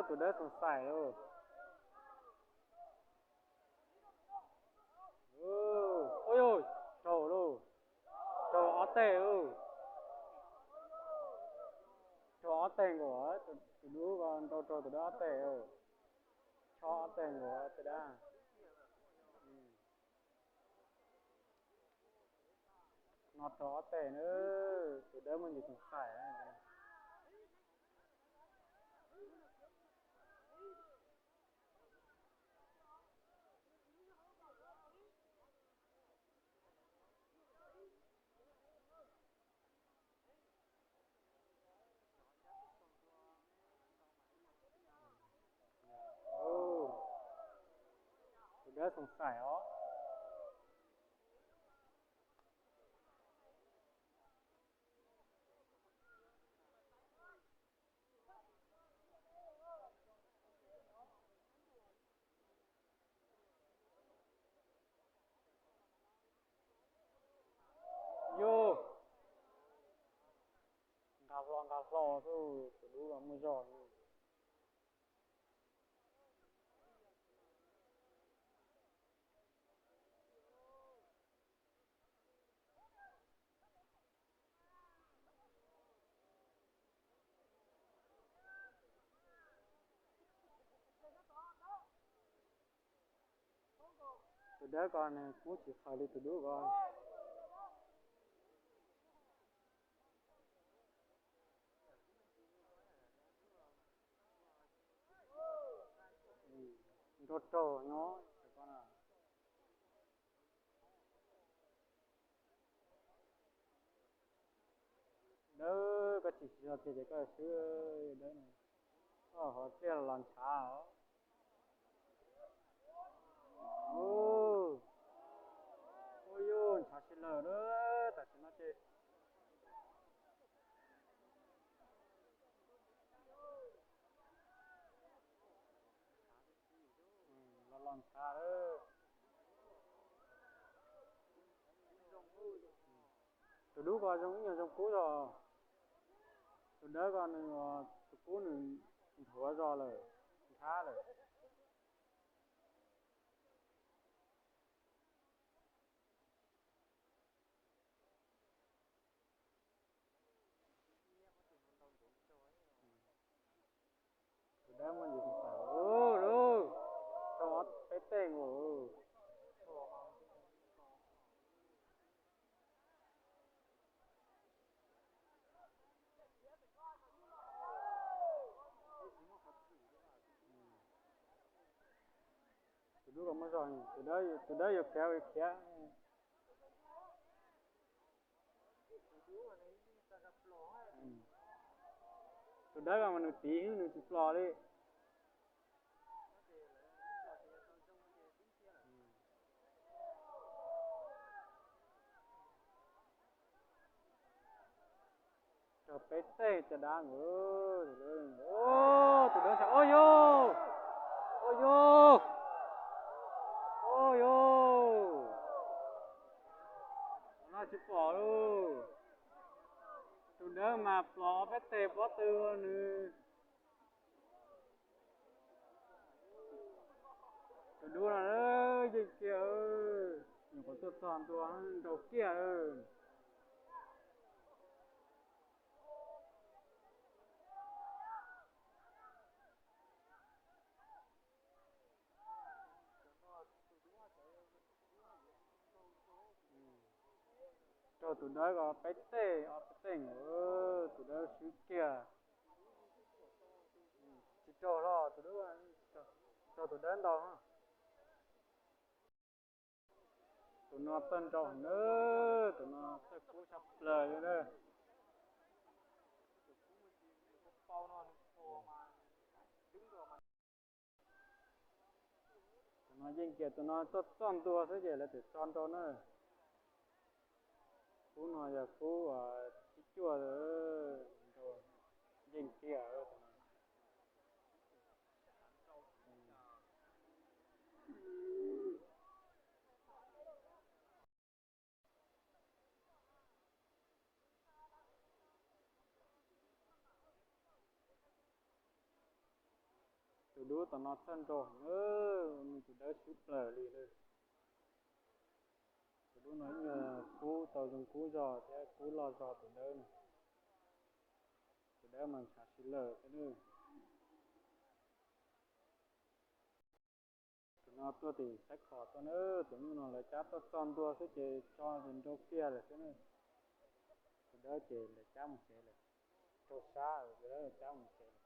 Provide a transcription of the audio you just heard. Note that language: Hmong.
Tus dawb xoom xaim lauj. Ua yog raug lauj, raug ob teg lauj, raug ob teg nkaus, tus dub ko nrau raug tus dawb ob teg, chob ob teg nkaus tej dab. No raug ob teg na, tus dawb muaj ntsis xoom xaim. Tus dawb xoom xaim os. Yog nqa hlo nqa hlo xwb, tus dub muaj zog. Tus dawb ko nws kuj tsis khaws li tus dub ko. Nrau raug nyob. Dawb, koj tsis tsis tso kiag ces koj swb dawb no. Koj hov pliaj los ntshav os. Ua yog ntshav sib laws na, tam sim no ces los los ntshav lawm. Tus dub ko zoo ib nyuag zoo kub zog, tus dawb ko nws tus kub nws nthuav zog lawm, nthab lawm. Tus dawb muaj ntsis xav, ub, rau ob peb teg nkaus. Tus dub los muaj zog, tus dawb yuav khiav khiav. Tus dawb mas nws tiv nws tsis plos li. Raug peb teg caj dab nkaus. Tus dawb ntshai, ua yog, ua yog, ua yog, no tsis pom lauj. Tus dawb mas plos ob peb teg pob tw nws. Tus dub no yeej kiag, nyuam qhuav tuaj txog ntua nrau kiag. Raug tus dawb ko peb teg ob peb teg nkaus, tus dawb swb kiag. Tsis raug hlo tus dub, raug tus dawb ntau. Tus no txawj nrau heev na, tus no txawj kub tshaj plaws li na. Tus no yeej kiag, tus no tuaj txog ntua xwb ces lawv txawm tso nrau na. Kub no yog kub thib cuaj, nrau yeej kiag. Lub tom no txawj nraug heev na, nws tus dawb swb plaws li na. Tus dub no ib nyuag kub tau zoo kub zog thiab kub loj zog tus dawb no. Tus dawb mas ntshav si lawm thiab na. Tus no tuaj tim Xaiv Khos tuaj na, tus nyuj no lawv cab tuaj txog ntua xwb ces tso ces nrau kiag lawm xwb na. Tus dawb ces lawv cab mus tsev lawm, raug sab, tus dawb cab mus tsev lawm.